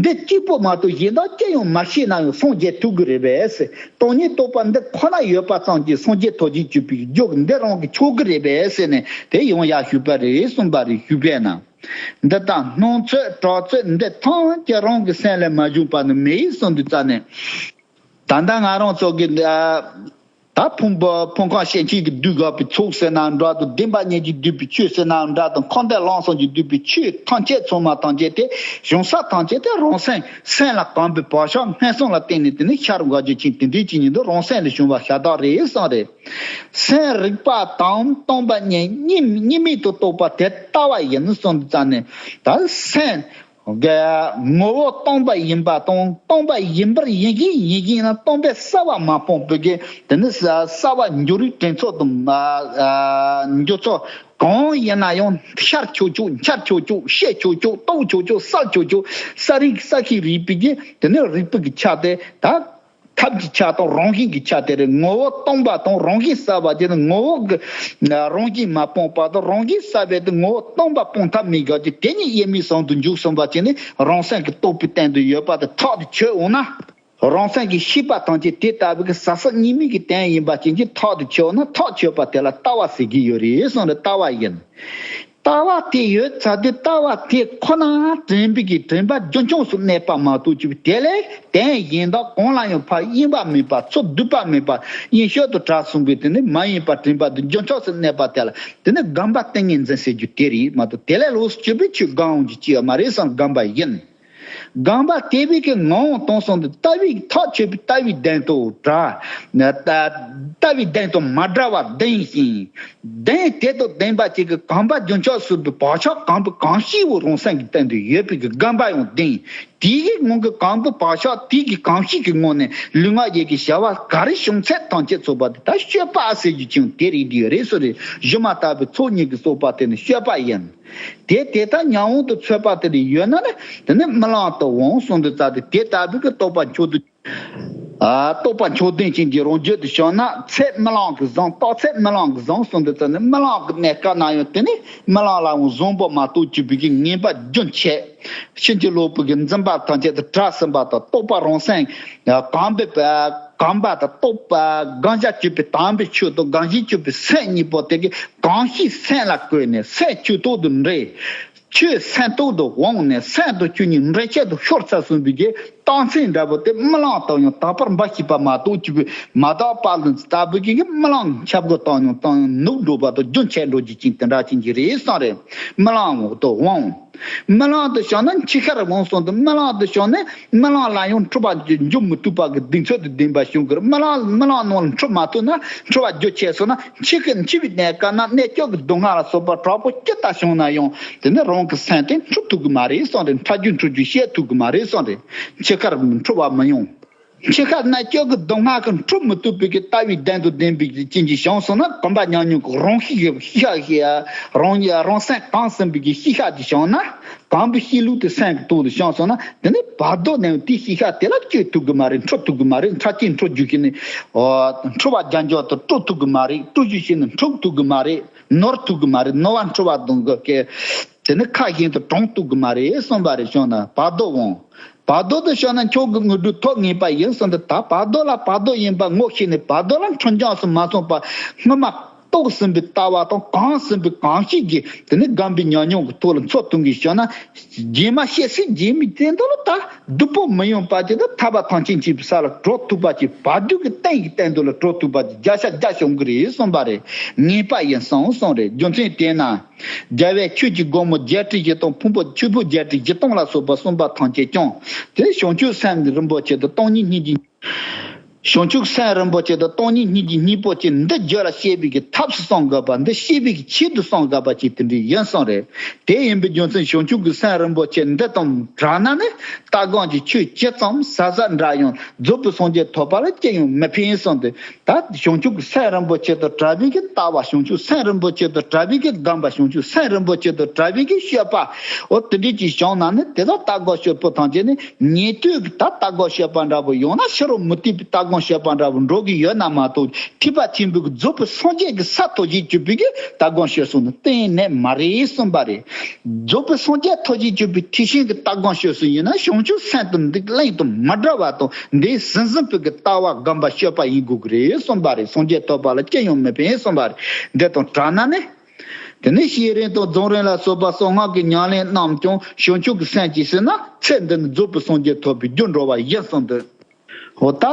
འདི་གཅིག་པོ་མ་གཏོགས་གཞན་དག་ཅི་ཡང་མ་ཤེས་ན་ཡང་སངས་རྒྱས་ཐུབ་ཀྱི་རེད་པས་ཟེར། སྟོང་ཉིད་རྟོགས་པ་འདི་ཁོ་ན་ཡོད་པ་ཙམ་གྱིས་སངས་རྒྱས་ཐོབ་བྱེད་གྱུར་པའི་རྒྱུ་འདི་རང་གིས་ཆོག་གི་རེད་པས་ཟེར་ནས། དེ་ཡང་ཡར་ཞུས་པ་རེད་གསུངས་པ་རེད། ཞུས་པས་ན། འདི་ལྟར་སྣང་ཚོད་གྲགས་ཚོད་འདི་ཐམས་ཅད་རང་གི་སེམས་ལས་མ་བྱུང་བ་ནི་མེད་གསུངས་དུས་ཙ་ནས། ད་ལྟ་ང་རང་ཚོ་གི་ཨ། ད་ཕུང་པོ་ཕུང་ཁམས་ཞེན་ཆགས་ཀྱིས་བསྡུས་དགོས་པའི་ཚོགས་ཟེར་ན་འདྲ་དང་། བདེན་པ་གཉིས་ཀྱིས་བསྡུས་པའི་ཆོས་ཟེར་ན་འདྲ་དང་། ཁམས་དང་ལམ་གསུམ་གྱིས་བསྡུས་པའི་ཆོས་ཐམས་ཅད་ཚང་མ་ཐམས་ཅད་དེ། བྱུང་ས་ཐམས་ཅད་དེ་རང་སེམས། སེམས་ལ་གོམས་པའི་བག་ཆགས་སྔོན་སོང་ལ་བརྟེན་ནས། དེ་ནི་ཤར་དགོས་རྒྱུ་ཅན་དེ་འདྲའི་ཅིག་ཉིད་དུ་རང་སེམས་ལས་བྱུང་བ་ཤ་སྟག་རེད་གསུངས་རེད། སེམས་རིག་པ་དང་སྟོང་པ་ཉིད་གཉིས་གཉིས་མེད་དུ་རྟོགས་པ་དེ་ལྟ་བ་ཡིན་གསུངས་དུས་ཙ་ནས། ད་སེམས་ངོ་བོ་སྟོང་པ་ཡིན་པ་དང་། སྟོང་པ་ཡིན་པར་ཡིན་གྱི་ཡིན་གྱི་ན། སྟོང་པའི་གསལ་བ་མ་སྤངས་པའི་གི་དེ་ནི་གསལ་བ་འགྱུར་བའི་དྲན་ཚུལ་དང་། འགྱུར་ཚུལ་གང་ཡིན་ན་ཡང་ཤར་ཆོག་ཆོག་འཆར་ཆོག་ཆོག་ཤེས་ཆོག་ཆོག་རྟོགས་ཆོག་ཆོག་གསལ་ཆོག་ཆོག་གསལ་རིག་གསལ་ཤེས་རིག་པའི་གི་དེ་ནི་རིག་པའི་གི་ཆ་དེ། ད་ཐབས་ཀྱི་ཆ་དང་རང་བཞིན་གྱི་ཆ་དེ་རེད། ངོ་བོ་སྟོང་པ་དང་རང་བཞིན་གསལ་བ་དེ་ནི། ངོ་བོ་གི་རང་བཞིན་མ་སྤངས་པ་དང་། རང་བཞིན་གསལ་བས་དེ་ངོ་བོ་སྟོང་པ་སྤང་ཐབས་མེད་དགག་གི། དེ་ཉིད་དབྱེར་མེད་ཟུང་དུ་འཇུག་གསུངས་པ་ཅིག་ནི། རང་སེམས་ཀྱིས་རྟོགས་པའི་སྟེང་དུ་ཡོད་པ་དེ་ཐག་ཏུ་ཆོད་འོང་ན། རང་སེམས་ཀྱིས་ཤེས་པ་ཐམས་ཅད་དེ་ལྟ་བུ་གི་ཟག་ཟིང་གཉིས་མེད་ཀྱི་དོན་ཡིན་པ་ཅན་གྱི་ཐག་ཏུ་ཆོད་འོང་ན། ཐག་ཆོད་པ་དེ་ལ་ལྟ་བ་ཟེར་གྱི་ཡོད་རེད་གསུངས་རེད། ལྟ་བ་ཡིན། ལྟ་བ་དེ་ཡོད་ཚར་དུས། ལྟ་བ་དེ་ཁོ་ན་དྲན་པའི་གི་དྲན་པ་རྒྱུན་འཁྱོངས་སུ་གནས་པ་མ་གཏོགས་ཅིག་དེ་ལས་དོན་གཞན་དག་གང་ལ་ཡང་ཕར་གཡེང་བ་མེད་པ། ཚུར་སྡུད་པ་མེད་པ། གཡེང་ཤུལ་དུ་བྲལ་སོང་གི་དེ་ནི་མ་ཡེངས་པར་དྲན་པ་དེ་རྒྱུན་འཁྱོངས་སུ་གནས་པ་དེ་ལ་དེ་ནི་སྒོམ་པ་ཏིང་ངེ་འཛིན་ཟེར་རྒྱུ་དེ་རེད་མ་གཏོགས། དེ་ལས་ལོགས་སུ་གྱུར་པའི་ཆོས་གང་ཡང་ཅིག་ཡོད་མ་རེད་གསུངས། སྒོམ་པ་ཡིན། སྒོམ་པ་དེ་བས་ཀྱི་ངང་དུ་སོང་སྟེ། ལྟ་བའི་ཐག་ཆོད་པའི་ལྟ་བའི་གདེང་དང་བྲལ། ལྟ་ལྟ་བའི་གདེང་དང་མ་བྲལ་བར་ལྡན་ཞིང་། གདེང་དེ་དང་ལྡན་པ་ཅིག་གིས་གོམས་པ་རྒྱུན་འཁྱོངས་སུ་བའི་བག་ཆགས་གོམས་པའི་གོམས་གཤིས་པོ་རང་སེམས་ཀྱི་སྟེང་དུ་ཡོད་པའི་གི་སྒོམ་པ་ཡང་ལྡན། དེའི་གི་ངང་གི་གོམས་པའི་བག་ཆགས་དེའི་གི་གོམས་གཤིས་ཀྱི་ངང་ནས་ལུས་ངག་ཡིད་ཀྱི་བྱ་བ་ག་རེ་བྱུང་ཚད་ཐམས་ཅད་ཚོགས་པ་དེ་ད་སྤྱོད་པ་ཟེར་རྒྱུ་ཅིག་དེ་རེད། དེ་ཡོད་རེད་ཟེར་རེད། སྒྱུ་མ་ལྟ་བུའི་ཚོགས་གཉིས་ཀྱིས་གསོག་པ་དེ་ནི་སྤྱོད་པ་ཡིན། དེ་དེ་ལྟར་ཉམས་དབང་དུ་ཚུད་པ་དེ་ལ་ཡོད་ན་ནི། དེ་ནི་རྨི་ལམ་དུ་འོང་གསུངས་དུས་ཙ་དེ། དེ་ལྟ་བུའི་གི་རྟོགས་པ་མཆོག་ཏུ། ཨ། རྟོགས་པ་མཆོག་ལྡན་ཅན་གྱི་རང་རྒྱུད་དུ་བྱུང་ན། ཚད་རྨི་ལམ་གྱིས་བཟུང་། རྟོགས་ཚད་རྨི་ལམ་གྱིས་བཟུང་གསུངས་དུས་ཙ་ནི། རྨི་ལམ་གྱི་གནས་སྐབས་ན་ཡང་དེ་ནི་རྨི་ལམ་ལ་ཡང་བཟུང་བ་མ་གཏོགས་གྱུར་པའི་གི་ངེས་པ་རྒྱུན་ཆད། ཕྱིན་ཅི་ལོག་པའི་གི་འཛིན་པ་ཐམས་ཅད་དེ་བྲལ་ཟིན་པ་དང་། རྟོགས་པ་རང་སེམས་གོམས་པའི་གོམས་པ་དང་། རྟོགས་པ་གོམས་བྱ་གྱུར་པའི་དམ་པའི་ཆོས་དང་། གོམས་གཞི་གྱུར་པའི་སེམས་གཉིས་པོ་དེ་གི་གོམས་གཤིས་སེམས་ལ་བཀོད་ནས། སེམས་ཆོས་ཐོག་ཏུ་འདྲེས། ཆོས་སེམས་ཐོག་ཏུ་འོངས་ནས། སེམས་དང་ཆོས་གཉིས་འདྲེས་ཆད་དུ་ཤོར་ཚར་སོང་བའི་གི་རྟགས་མཚན་འདྲ་པོ་དེ་རྨི་ལམ་དུ་ཡང་དག་པར་འབའ་ཞིག་པ་མ་གཏོགས་གྱུར་པའི་མ་དག་པ་ལ་ལྟ་བུའི་གི་རྨི་ལམ་ཁྱབ་གི་བཏང་ཡང་བཏང་ཡང་ནུབ་འགྲོ་བ་དང་རྒྱུན་ཆད་འགྲོ་རྒྱུ་ཅན་དེ་འདྲ་ཅན་གྱི་རེད་གསུངས་རེད། རྨི་ལམ་འོག་ཏུ་འོང་། རྨི་ལམ་དུ་བྱུང་ན་འཆི་ཁར་འོང་གསུངས་ཏེ། རྨི་ལམ་དུ་བྱུང་ནས་རྨི་ལམ་ལ་ཡང་འཁྲུལ་པ་འཇོམས་མི་ཐུབ་པ་གི་གདེང་ཚོད་དང་ལྡན་པ་བྱུང་གི་རེད། རྨི་ལམ་རྨི་ལམ་ནང་ལ་འཁྲུལ་མ་ཐུབ་ན། འཁྲུལ་པ་རྒྱུན་ཆད་སོང་ན། འཆི་ཁར་འཆི་བའི་གནས་སྐབས་ན་གནས་སྐབས་ཀྱི་སྡུག་བསྔལ་ལ་སོགས་པ་དྲག་པོ་ཅི་ལྟར་བྱུང་ན་ཡང་དེ་ནི་རང་གི་སེམས་དེ་འཁྲུལ་ཐུབ་ཀྱི་མ་རེད་གསུངས་ཏེ། འཁྲུལ་རྒྱུ་འཁྲུལ་རྒྱུ་ཤེས་ཐུབ་ཀྱི་མ་རེད་གསུངས་ཏེ། འཆི་ཁར་འཁྲུལ་པ་མི་ཡོང་། འཆི་ཁ་གནས་སྐབས་ཀྱི་སྡུག་བསྔལ་གྱིས་འཁྲུལ་མི་ཐུབ་པའི་གི་ལྟ་བའི་གདེང་དང་ལྡན་པའི་རྐྱེན་གྱིས་བྱུང་སོང་ན། གོམས་པ་ཉམས་མྱོང་གི་རང་གཤིས་ཀྱི་ཤེས་བྱ། རང་རང་སེམས་གོམས་ཟིན་པའི་གི་ཤེས་བྱ་དེ་བྱུང་ན། གོམས་པའི་ཤེས་ལུགས་དེ་སེམས་ཀྱི་ཐོག་ཏུ་བྱུང་སོང་ན། དེ་ནི་བར་དོ་ནས་དེའི་ཤེས་བྱ་དེ་ལ་བཅོས་ཐུབ་ཀྱི་མ་རེད། འཁྲུལ་ཐུབ་ཀྱི་མ་རེད། འཁྲུལ་རྐྱེན་འཁྲུལ་རྒྱུ་ཞིག་ནི། འཁྲུལ་པ་རྒྱ་འཇོག་ཏུ་སྤྲོ་ཐུབ་ཀྱི་མ་རེད། སྤྲོ་རྒྱུ་ཞིག་ནི་འཁྲུག་ཐུབ་ཀྱི་མ་རེད། ནོར་ཐུབ་ཀྱི་མ་རེད། ནོར་བ་འཁྲུལ་པ་དང་གི། དེ་ནི་ཁ་བཞིན་དུ་གྲོང་གཏུག་གི་མ་རེད་གསུངས་པ་རེད། བྱུང་ན་བར་དོ་འོང་། བར་དོ་དུ་བྱུང་ན་ཁྱོད་ཀྱི་དངོས་གྲུབ་ཐོབ་ངེས་པ་ཡིན་གསུངས་ཏེ། ད་བར་དོ་ལ་བར་དོ་ཡིན་པ་ངོ་ཤེས་ནས་བར་དོ་ལ་འཁྲུལ་འགྱངས་སུ་མ་སོང་བར་སྔོན་མ་རྟོགས་ཟིན་པའི་ལྟ་བ་དང་གང་ཟིན་པའི་གང་ཤེས་ཀྱིས་དེ་ནི་སྒོམ་པའི་ཉམས་མྱོང་གི་ཐོག་ལ་འཚོ་ཐུབ་མཁན་བྱུང་ན། རྗེས་མ་བཤད་སྲིད་རྗེས་མའི་དེ་འདྲ་ལ་ད་སྡུག་པོ་མི་ཡོང་པ་ཅིག་དང་ཐར་པ་ཐམས་ཅད་མཁྱེན་པའི་ས་ལ་འགྲོ་ཐུབ་པ་ཅིག་བར་དོ་གི་གཏན་གྱི་གཏན་དུ་ལ་འགྲོ་ཐུབ་པ་ཅིག་བརྒྱ་ཆ་བརྒྱ་བྱུང་གི་རེད་གསུངས་པ་རེད། ངེས་པ་ཡིན་གསུངས་གསུངས་རེད། རྒྱུ་མཚན་དེས་ན། རྒྱལ་བའི་ཆོས་ཀྱི་སྒོ་མོ་བརྒྱད་ཁྲི་བཞི་སྟོང་ཕུང་པོ་ཆུ་བོ་བརྒྱད་ཁྲི་བཞི་སྟོང་ལ་སོགས་པ་གསུངས་པ་ཐམས་ཅད་ཀྱང་དེ་བྱང་ཆུབ་སེམས་རིན་པོ་ཆེ་དང་སྟོང་ཉིད་སྙིང་རྗེ། བྱང་ཆུབ་སེམས་རིན་པོ་ཆེ་དང་སྟོང་ཉིད་སྙིང་རྗེ་གཉིས་པོ་ཅིག་འདི་རྒྱུད་ལ་སྐྱེ་བའི་གི་ཐབས་སུ་གསུངས་དགོས་པ། འདི་སྐྱེ་བའི་གི་ཆེད་དུ་གསུངས་དགོས་པ་ཅིག་དེ་འདྲ་ཡིན་གསུངས་རེད། དེ་ཡིན་པའི་རྒྱུ་མཚན་བྱང་ཆུབ་ཀྱི་སེམས་རིན་པོ་ཆེ་འདི་དང་བྲལ་ན་ནི་ལྟ་སྒོམ་གྱི་ཆོས་ཇི་ཙམ་ཟབ་ཟབ་འདྲ་ཡང་རྫོགས་པའི་སངས་རྒྱས་ཐོབ་པ་ལ་ཅི་ཡང་མི་ཕན་གསུངས་ཏེ། ད་བྱང་ཆུབ་ཀྱི་སེམས་རིན་པོ་ཆེ་དང་བྲལ་བའི་གི་ལྟ་བ། བྱང་ཆུབ་སེམས་རིན་པོ་ཆེ་དང་བྲལ་བའི་གི་སྒོམ་པ། བྱང་ཆུབ་སེམས་རིན་པོ་ཆེ་དང་བྲལ་བའི་གི་སྤྱོད་པ། འོ་དེ་འདྲ་ཅིག་བྱུང་ན་ནི་དེ་དག་ལྟ་སྒོམ་སྤྱོད་པོ་ཐམས་ཅད་ནི་ཉན་ཐོས་ཀྱི་ད་ལྟ་སྒོམ་སྤྱོད་པ་འདྲ་པོ་ཡང་ན་ཕྱི་རོལ་མུ་སྟེགས་པའི་ལྟ་སྒོམ་སྤྱོད་པ་འདྲ་པོ་འགྲོ་གི་ཡོད་ན་མ་གཏོགས། ཐེག་པ་ཆེན་པོའི་གི་རྫོགས་པའི་སངས་རྒྱས་ཀྱི་ས་ཐོབ་ཅེས་བརྗོད་པའི་གི་ལྟ་སྒོམ་སྤྱོད་སྲོལ་ནི་གཏན་ནས་མ་རེད་གསུངས་པ་རེད། རྫོགས་པའི་སངས་རྒྱས་ཐོབ་ཅེས་བརྗོད་པའི་ཐེག་ཆེན་གྱི་ལྟ་སྒོམ་སྤྱོད་སྲོལ་ཡིན་ན་བྱང་ཆུབ་སེམས་དང་འདི་གླེང་དང་མ་འདྲ་བ་དང་འདི་ཟིན་ཟིན་པའི་གི་ལྟ་བ་སྒོམ་པ་སྤྱོད་པ་ཡིན་དགོས་ཀྱི་རེད་གསུངས་པ་རེད། སངས་རྒྱས་ཐོབ་པ་ལ་ཅི་ཡང་མི་ཕན་གསུངས་པ་རེད། འདི་དང་བྲལ་ན་ནི། དེ་ནས་བསྐྱེད་རིམ་དང་རྫོགས་རིམ་ལ་སོགས་པ་གསང་སྔགས་ཀྱི་ཉམས་ལེན་རྣམས་ཀྱང་བྱང་ཆུབ་ཀྱི་སེམས་ཀྱིས་ཟིན་ན་ཚེ་འདི་ནི་རྫོགས་པའི་སངས་རྒྱས་ཐོབ་པའི་རྒྱུར་འགྲོ་བ་ཡིན་གསུངས་ཏེ། འོ་ད་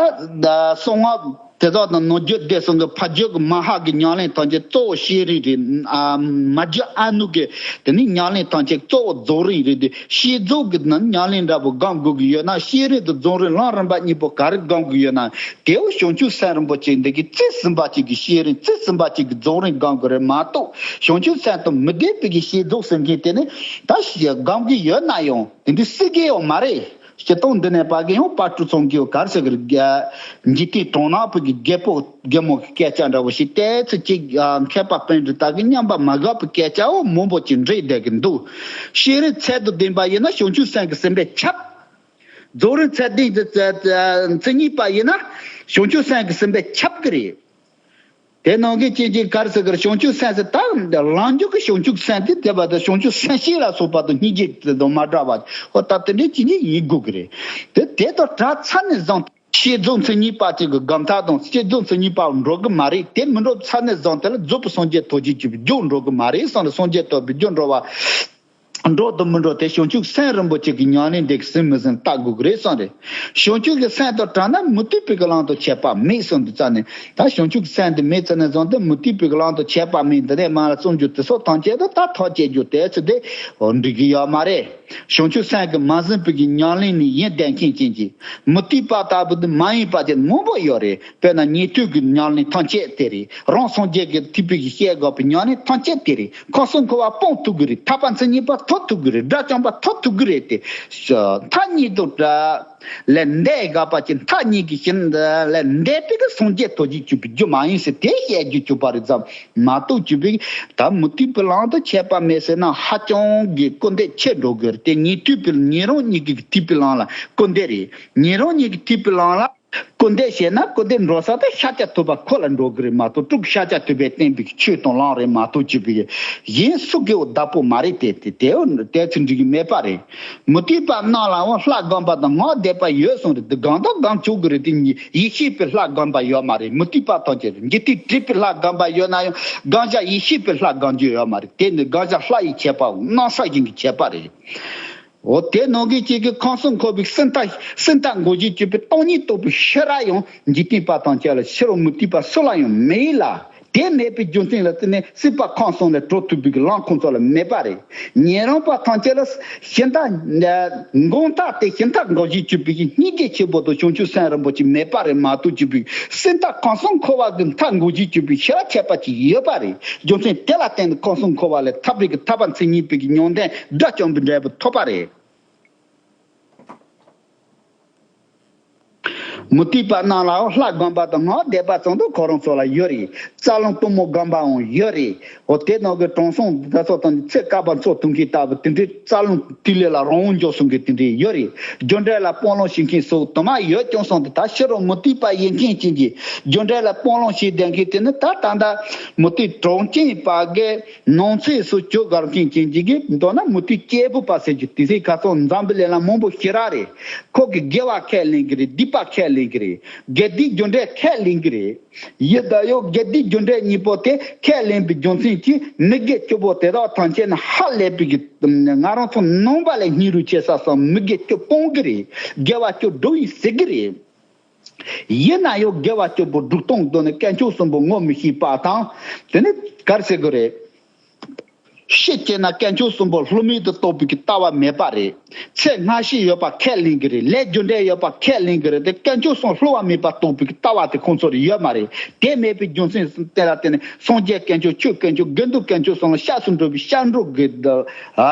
གསང་སྔགས་དེ་དག་དང་ནང་རྒྱུད་སྡེ་གསུམ་གྱི་ཕ་རྒྱུད་ཀྱི་མ་ཧཱ་གི་ཉམས་ལེན་ཐམས་ཅད་གཙོ་བོ་བསྐྱེད་རིམ་རེད། ཨ་མ་རྒྱུད་ཨ་ནུ་གི་དེ་ནས་ཉམས་ལེན་ཐམས་ཅད་གཙོ་བོ་རྫོགས་རིམ་རེད་དེ། བསྐྱེད་རྫོགས་ཀྱི་ནང་ཉམས་ལེན་འདྲ་པོ་སྒོམ་དགོས་ཀྱི་ཡོད་ན་བསྐྱེད་རིམ་དང་རྫོགས་རིམ་ལམ་རིམ་པ་གཉིས་པོ་ག་རེ་སྒོམ་དགོས་ཡོད་ན། དེའོ་བྱང་ཆུབ་སེམས་རིན་པོ་ཆེ་འདི་གི་རྩིས་ཟིན་པ་ཅིག་གི་བསྐྱེད་རིམ། རྩིས་ཟིན་པ་ཅིག་གི་རྫོགས་རིམ་སྒོམ་དགོས་རེད་མ་གཏོགས། བྱང་ཆུབ་སེམས་དང་མི་ལྡན་པའི་གི་བསྐྱེད་རྫོགས་ཟེར་མཁན་དེ་ནི་ད་སྒོམ་གྱི་ཡོད་ན་ཡང་དེ་འདྲ་སྲིད་ཀྱི་ཡོད་མ་རེད། སྤྱིར་བཏང་འདི་ནས་ཕ་གི་ཡང་དཔལ་སྤྲུལ་ཚང་གིས་ག་རེ་ཟེར་གི་རེད། འཇིག་རྟེན་གྲང་ནག་པའི་གི་རྒད་པོ་རྒད་མོ་གི་སྐད་ཆ་འདྲ་བོ་ཞིག་ཏོག་ཙམ་ཅིག་མཁས་པ་པཎ་ཌི་ཏ་གི་སྙན་པ་མ་གོ་བའི་སྐད་ཆའོ་མང་པོ་ཅིག་འདྲེས་བསྡད་གི་འདུག་བསྐྱེད་རིམ་ཚད་དང་ལྡན་པ་ཡིན་ན་བྱང་ཆུབ་སེམས་ཀྱིས་ཟིན་པས་ཁྱབ། རྫོགས་རིམ་ཚད་ལྡན་གྱི་མཚན་ཉིད་པ་ཡིན་ན་བྱང་ཆུབ་སེམས་ཀྱིས་ཟིན་པས་ཁྱབ་གི་རེད། དེ་ནང་གི་ཅན་གྱི་ག་རེ་ཟེར་གི་རེད། བྱང་ཆུབ་སེམས་ཟེར་ད་ལམ་རྒྱུད་ཀྱི་བྱང་ཆུབ་སེམས་དེ་དེ་བ་དང་བྱང་ཆུབ་སེམས་བསྐྱེད་ལ་སོགས་པ་དང་སྙིང་རྗེ་དེ་དང་མ་འདྲ་བ། འོ་ད་དེ་འདྲའི་ཅན་གྱི་ཡིན་དགོས་ཀྱི་རེད། དེ་དེ་དང་བྲལ་ཚར་ནས་བཟུང་བསྐྱེད་རྫོགས་མཚན་ཉིད་པ་ཅིག་གི་སྒོམ་ཐབས་དང་བསྐྱེད་རྫོགས་མཚན་ཉིད་པ་འགྲོ་གི་མ་རེད། དེ་མི་འགྲོ་ཚར་ནས་བཟུང་དེ་ལ་རྫོགས་པའི་སངས་རྒྱས་ཐོབ་ཅེས་བརྗོད་པའི་རྒྱུར་འགྲོ་གི་མ་རེད་གསུངས་ནས། སངས་རྒྱས་ཐོབ་པའི་རྒྱུར་འགྲོ་བ། འགྲོ་དང་མི་འགྲོ་དེ་བྱང་ཆུབ་སེམས་རིན་པོ་ཆེ་གི་ཉམས་ལེན་དེ་གིས་ཟིན་མི་ཟིན་བལྟ་དགོས་ཀྱི་རེད་གསུངས་རེད། བྱང་ཆུབ་ཀྱི་སེམས་དང་བྲལ་ན་མུ་སྟེགས་པའི་གི་ལམ་དུ་ཆད་པ་མེད་གསུངས་དུས་ཙ་ནས། ད་བྱང་ཆུབ་ཀྱི་སེམས་དེ་མེད་ཚར་ནས་བཟུང་སྟེ་མུ་སྟེགས་པའི་གི་ལམ་དུ་ཆད་པ་མེད། འདི་ནས་མར་ལ་བརྩམས་རྒྱུ་དེ་སོགས་ཐམས་ཅད་དུ་ད་ཐག་བཅད་རྒྱུ་དེ་ཚོ་དེ་འགྲིག་གི་ཡོད་མ་རེད། བྱང་ཆུབ་སེམས་ཀྱིས་མ་ཟིན་པའི་གི་ཉམས་ལེན་ནི་ཡིན་བསྡད་མཁན་ཅན་གྱི་མུ་སྟེགས་པ་ལྟ་བུ་དེ་མ་ཡིན་པ་དེ་མང་པོ་ཡོད་རེད། དཔེར་ན་ཉན་ཐོས་ཀྱི་ཉམས་ལེན་ཐམས་ཅད་དེ་རེད། རང་སངས་རྒྱས་ཀྱི་ཐེག་པའི་གི་བཤད་དགོས་པའི་ཉམས་ལེན་ཐམས་ཅད་དེ་རེད། ཁམས་གསུམ་འཁོར་བ་སྤོང་ཐུབ་ཀྱི་རེད། ཐར་པ་མཚན་ཉིད་པ་ཐོབ་ཐུབ་ཀྱི་རེད། དགྲ་བཅོམ་པ་ཐོབ་ཐུབ་ཀྱི་རེད་དེ། མཐའ་གཉིས་དང་ལས་འདས་དགག་པ་ཅན། མཐའ་གཉིས་ཀྱི་ཞིང་ལས་འདས་པའི་གི་སངས་རྒྱས་ཐོབ་ཅེས་བརྗོད་པའི་རྒྱུ་མ་ཡིན་ཟེར་དེ་བཤད་རྒྱུ་བརྗོད་པ་རེད་ཙམ་མ་གཏོགས། བརྗོད་པའི་ད་མུ་སྟེགས་པའི་ལམ་དུ་ཆད་པ་མེད་ཟེར་ན་ཧ་ཅང་གི་སྐུར་འདེབས་ཆེ་འགྲོ་གི་རེད་དེ། ཉན་ཐོས་པའི་ཉན་རང་གཉིས་ཀྱི་ཐེག་པའི་ལམ་ལ་སྐུར་འདེབས་རེད། ཉན་རང་གཉིས་ཀྱི་ཐེག་པའི་ལམ་ལ། སྐུར་འདེབས་བྱས་ན་སྐུར་འདེབས་འགྲོ་ས་དེ་ཤཱཀྱ་ཐུབ་པ་ཁོ་ལ་འགྲོ་གི་རེད་མ་གཏོགས། སྤྲུལ་སྐུ་ཤཱཀྱ་ཐུབ་པའི་བསྟན་པའི་ཆོས་དང་ལམ་རེད་མ་གཏོགས། བརྗོད་པའི་གཞན་སུ་གིའོ་བདག་པོ་མ་རེད་དེ། དེ་དེའོ་དེ་ཚོ་འགྲིག་གི་མེད་པ་རེད། མུ་སྟེགས་པ་རྣམས་ལའང་ལྷ་སྒོམ་པ་དང་སྔགས་བཟླས་པ་ཡོད་གསུངས་རེད་དེ། སྒོམ་དང་སྒོམ་ཆོག་གི་རེད་དེ། ཡེ་ཤེས་པའི་ལྷ་སྒོམ་པ་ཡོད་མ་རེད། མུ་སྟེགས་པ་ཐམས་ཅད་རེད། འཇིག་རྟེན་བྲལ་བའི་ལྷ་སྒོམ་པ་ཡོད་ན་ཡང་སྒོམ་བྱ་ཡེ་ཤེས་པའི་ལྷ་སྒོམ་རྒྱུ་ཡོད་མ་རེད། དེ་ནི་སྒོམ་བྱ་ལྷ་ཡི་ཁྱད་པར་སྣང་ས་བཞིན་གྱི་ཁྱད་པར་རེད། འོ་དེ་ནང་གི་གཅིག་གི་ཁམས་གསུམ་འཁོར་བའི་སྲིད་མཐའ་སྲིད་མཐའ་འགོག་བྱེད་བརྗོད་པའི་སྟོང་ཉིད་རྟོགས་པའི་ཤེས་རབ་ཡང་འཇིག་རྟེན་པ་དང་བཅས་ལ་ཕྱི་རོལ་མུ་སྟེགས་པ་སུ་ལ་ཡང་མེད་ལ། དེ་མེད་པའི་རྒྱུ་མཚན་ལ་བརྟེན་ནས་སྲིད་པ་ཁམས་གསུམ་ལས་གྲོལ་ཐུབ་པའི་ལམ་ཁོང་ཚོ་ལ་མེད་པ་རེད། ཉན་རང་པ་ཐམས་ཅད་ལ་ཕྱི་མཐའ་འགོག་མཐའ་དེ་ཕྱི་མཐའ་འགོག་བྱེད་བརྗོད་པའི་སྙིང་རྗེ་ཆེན་པོ་དང་བྱང་ཆུབ་སེམས་རིན་པོ་ཆེ་མེད་པ་རེད་མ་གཏོགས། བརྗོད་པའི་སྲིད་མཐའ་ཁམས་གསུམ་འཁོར་བ་གི་མཐའ་འགོག་བྱེད་བརྗོད་པའི་ཤེས་རབ་ཁྱད་པར་ཅིག་ཡོད་པ་རེད། རྒྱུ་མཚན་དེ་ལ་བརྟེན་ནས་ཁམས་གསུམ་འཁོར་བ་ལས་ཐར་པའི་གི་ཐར་པ་མཚན་ཉིད་པའི་གི་ཡོན་ཏན་དགྲ་བཅོམ་པའི་འབྲས་བུ་ཐོབ་པ་རེད། མུ་སྟེགས་པ་རྣམས་ལའང་ལྷ་སྒོམ་པ་དང་སྔགས་བཟླས་པ་ཙམ་དུ་ཁོ་རང་ཚོ་ལ་ཡོད་རེད། རྩ་རླུང་གཏུམ་མོ་སྒོམ་པའང་ཡོད་རེད། འོ་དེ་ནང་གི་དྲང་སྲོང་དེ་ཚོ་དང་ཚེ་བསྐལ་པ་འཚོ་ཐུབ་མཁན་ལྟ་བུ་དེ་འདྲའི་རྩ་རླུང་ཐིག་ལེ་ལ་རང་དབང་འཇོག་གསུང་གི་དེ་འདྲའི་ཡོད་རེད། རྒྱུ་འབྲས་ལ་སྤང་བླང་བྱེད་མཁན་སོགས་དུ་མ་ཡོད་ཀྱང་སོང་དུ་ད་ཕྱི་རོལ་མུ་སྟེགས་པ་ཡིན་མཁན་ཅན་གྱི་རྒྱུ་འབྲས་ལ་སྤང་བླང་བྱེད་བསྡད་མཁན་དེ་ནི་ད་ད་ལྟ་མུ་སྟེགས་གྲོང་ཁྱེར་པ་གའི་ནང་ཚེས་སུ་བཅུག་གར་མཁན་ཅན་གྱི་གི་མདོར་ན་མུ་སྟེགས་སྐྱེས་བུ་པ་ཟེར་རྒྱུ་དེ་ཚོའི་ཁ་སང་འཛམ་བུ་གླིང་ལ་མང་པོ་ཞེ་དྲག་རེད། ཁོ་གི་དགེ་བ་ཁས་ལེན་གི་རེད། སྡིག་པ་ཁས་ལེན་གི་རེད། དགེ་སྡིག་རྒྱུ་འབྲས་ཁས་ལེན་གི་རེད། ཡིན་ད་ཡང་དགེ་སྡིག་རྒྱུ་འབྲས་གཉིས་པོ་དེ་ཁས་ལེན་པའི་རྒྱུ་མཚན་གྱིས་མི་དགེ་བཅུ་པོ་དེ་དག་ཐམས་ཅད་ནི་ཧ་ལས་པའི་གི་ང་རང་ཚོ་ནང་པ་ལས་སྙིང་རུས་ཆེ་ས་སོང་མི་དགེ་བཅུ་སྤོང་གི་རེད། དགེ་བ་བཅུ་སྒྲུབ་ཡིན་ཟེར་གི་རེད། ཡིན་ན་ཡང་དགེ་བ་བཅུ་པོ་སྒྲུབ་སྟངས་དོན་ནི་དཀོན་མཆོག་གསུམ་པོ་ངོ་མི་ཤེས་པ་དང་། དེ་ནི་གར་ཟེར་དགོས་རེད། ཤེས་བྱས་ན་དཀོན་མཆོག་གསུམ་པོ་ལྷུང་མེད་དུ་རྟོགས་པའི་གི་ལྟ་བ་མེད་པ་རེད། ཚེ་སྔ་ཕྱི་ཡོད་པ་ཁས་ལེན་གི་རེད། ལས་རྒྱུ་འབྲས་ཡོད་པ་ཁས་ལེན་གི་རེད། དེ་དཀོན་མཆོག་གསུམ་ལྷུང་བ་མེད་པ་རྟོགས་པའི་གི་ལྟ་བ་དེ་ཁོང་ཚོར་ཡོད་མ་རེད། དེ་མེད་པའི་རྒྱུ་མཚན་དེ་ལ་བརྟེན་ནས་སངས་རྒྱས་དཀོན་མཆོག་ཆོས་དཀོན་མཆོག་དགེ་འདུན་དཀོན་མཆོག་གསུམ་ལ་སྐྱབས་སུ་འགྲོ་བའི་སྐྱབས་འགྲོ་གི་ཨ་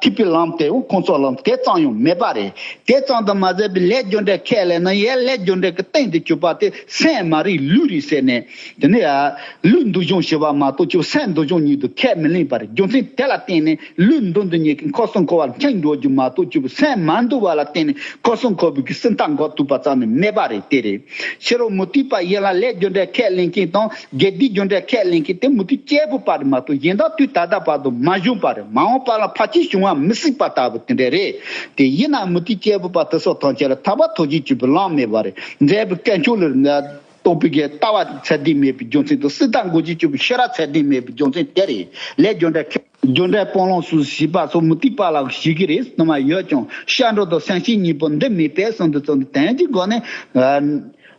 ཐེག་པའི་ལམ་དེ་ཁོང་ཚོ་ལ་དེ་ཙམ་ཡང་མེད་པ་རེད། དེ་ཙམ་དུ་མ་ཟད་པའི་ལས་རྒྱུ་འབྲས་ཁས་ལེན་ན་ཡང་ལས་རྒྱུ་འབྲས་ཀྱི་སྟེང་དུ་གྱུར་པ་དེ་སེམས་མ་རིག་ལུས་རིག་ཟེར་ནས། དེ་ནས་ཡང་ལུས་འདུལ་སྦྱོང་བྱེད་པ་མ་གཏོགས་ཀྱི་སེམས་འདུལ་སྦྱོང་གཉིས་དུ་ཁས་མི་ལེན་པ་རེད། རྒྱུ་མཚན་དེ་ལ་བརྟེན་ནས་ལུས་འདུལ་འདུལ་ཉིད་ཀྱི་འཁོར་གསུམ་འཁོར་བར་འཁྱམས་འགྲོ་རྒྱུ་མ་གཏོགས་ཀྱི་སེམས་མ་འདུལ་བ་ལ་བརྟེན་ནས་འཁོར་གསུམ་འཁོར་བའི་གི་སྲིད་མཐའ་འགོག་ཐུབ་པ་རྩ་ནས་མེད་པ་རེད། དེ་རེད། ཕྱི་རོལ་མུ་སྟེགས་པ་ཡིན་ལ་ལས་རྒྱུ་འབྲས་ཁས་ལེན་མཁན་དང་དགེ་སྡིག་རྒྱུ་འབྲས་ཁས་ལེན་མཁན་དེ་མུ་སྟེགས་སྐྱེས་བུ་པ་རེད་མ་གཏོགས་གཞན་དག་དུས་ད་ལྟ་བར་དུ་མ་བྱུང་བ་རེད། མ་འོངས་པ་ལ་ཕལ་ཆེར་བྱུང་བ་མི་སྲིད་པ་ལྟ་བུ་དེ་འདྲ་རེད། དེ་ཡིན་ན་མུ་སྟེགས་སྐྱེས་བུ་པ་དེ་ཚོ་ཐམས་ཅད་ལ་ཐར་པ་ཐོབ་བྱེད་ཅིག་པའི་ལམ་མེད་པ་རེད། འབྲས་བུ་དཀོན་མཆོག་ལ་རྟོགས་པའི་གི་ལྟ་བ་ཚད་ལྡན་མེད་པའི་རྒྱུ་མཚན་དང་སྲིད་མཐའ་འགོག་བྱེད་ཅིག་པའི་ཤེས་རབ་ཚད་ལྡན་མེད་པའི་རྒྱུ་མཚན་དེ་རེད། ལས་རྒྱུ་འབྲས་ཁས་རྒྱུ་འབྲས་སྤང་བླང་སུ་ཞེས་པ་སོགས་མུ་སྟེགས་པ་ལ་ཞིག་གི་རེད། སྣང་བ་ཡོད་ཀྱང་སྐྱབས་འགྲོ་དང་སེམས་ཤེས་གཉིས་པོ་འདི་མེད་པས་གསུངས་འདུག་ཙང་དོན་གྱི་སྒོ་ནས།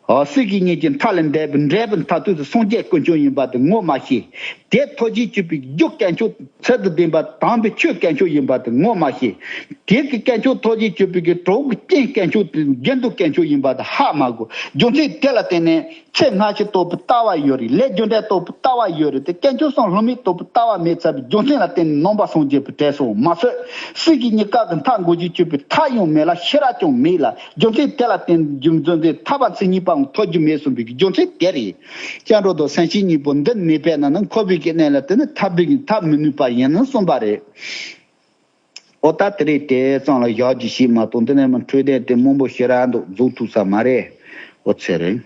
ཨ། སྲིད་ཞི་གཉིས་ཀྱི་མཐའ་ལས་འདས་པའི་འབྲས་བུ་མཐར་ཐུག་ཏུ་སངས་རྒྱས་དཀོན་མཆོག་ཡིན་པ་དེ་ངོ་མ་ཤེས། དེ་ཐོབ་བྱེད་ཅིག་པའི་རྒྱུ་དཀོན་མཆོག་ཚུལ་དུ་ལྡན་པ་དམ་པའི་ཆོས་དཀོན་མཆོག་ཡིན་པ་དེ་ངོ་མ་ཤེས། དེ་གི་དཀོན་མཆོག་ཐོབ་བྱེད་ཅིག་པའི་གི་གྲོགས་ཀྱི་རྐྱེན་དཀོན་མཆོག་དེ་དགེ་འདུན་དཀོན་མཆོག་ཡིན་པ་དེ་ཧ་མ་གོ། རྒྱུ་མཚན་དེ་ལ་བརྟེན་ནས། ཚེ་སྔ་ཕྱི་རྟོགས་པའི་ལྟ་བ་ཡོད་རེད། ལས་རྒྱུ་འབྲས་རྟོགས་པའི་ལྟ་བ་ཡོད་རེད། དེ་དཀོན་མཆོག་གསུམ་ལྷུང་མེད་རྟོགས་པའི་ལྟ་བ་མེད་ཚར་བའི་རྒྱུ་མཚན་ལ་བརྟེན་ནས་ནང་པ་སངས་རྒྱས་པའི་གྲས་སུ་མ་ཚུད། སྲིད་ཞི་གཉིས་ཀ་གི་མཐའ་འགོག་བྱེད་ཅིག་པའི་ཐབས་ཡང་མེད་ལ་ཤེས་རབ་ཀྱང་མེད་ལ། རྒྱུ་མཚན་དེ་ལ་བརྟེན་རྒྱུ་མཚན་དེ་ཐར་པ་མཚན་ཉིད་པའང་ཐོབ་རྒྱུ་མེད་གསུངས་པའི་རྒྱུ་མཚན་དེ་རེད། སྐྱབས་འགྲོ་དང་སེམས་ཤེས་གཉིས་པོ་འདི་མེད་པས་ན་ནི་འཁོར་བའི་གི་གནས་ལ་དེ་ནི་ཐར་པའི་གི་ཐབས་མི་ནུས་པ་ཡིན་ནོ་གསུངས་པ་རེད། ཨོ་ད་དེ་རེད། དེ་ཙམ་ལ་བཞག་རྒྱུ་ཞིག་མ་གཏོགས་འདི་ནས་མི་འཕྲོས་དོན་དེ་མང་པོ་ཞེ་དྲག་འདུག་འཛུགས་ཐུབ་ས་མ་རེད། ཨོ་ཚེ་རིང་།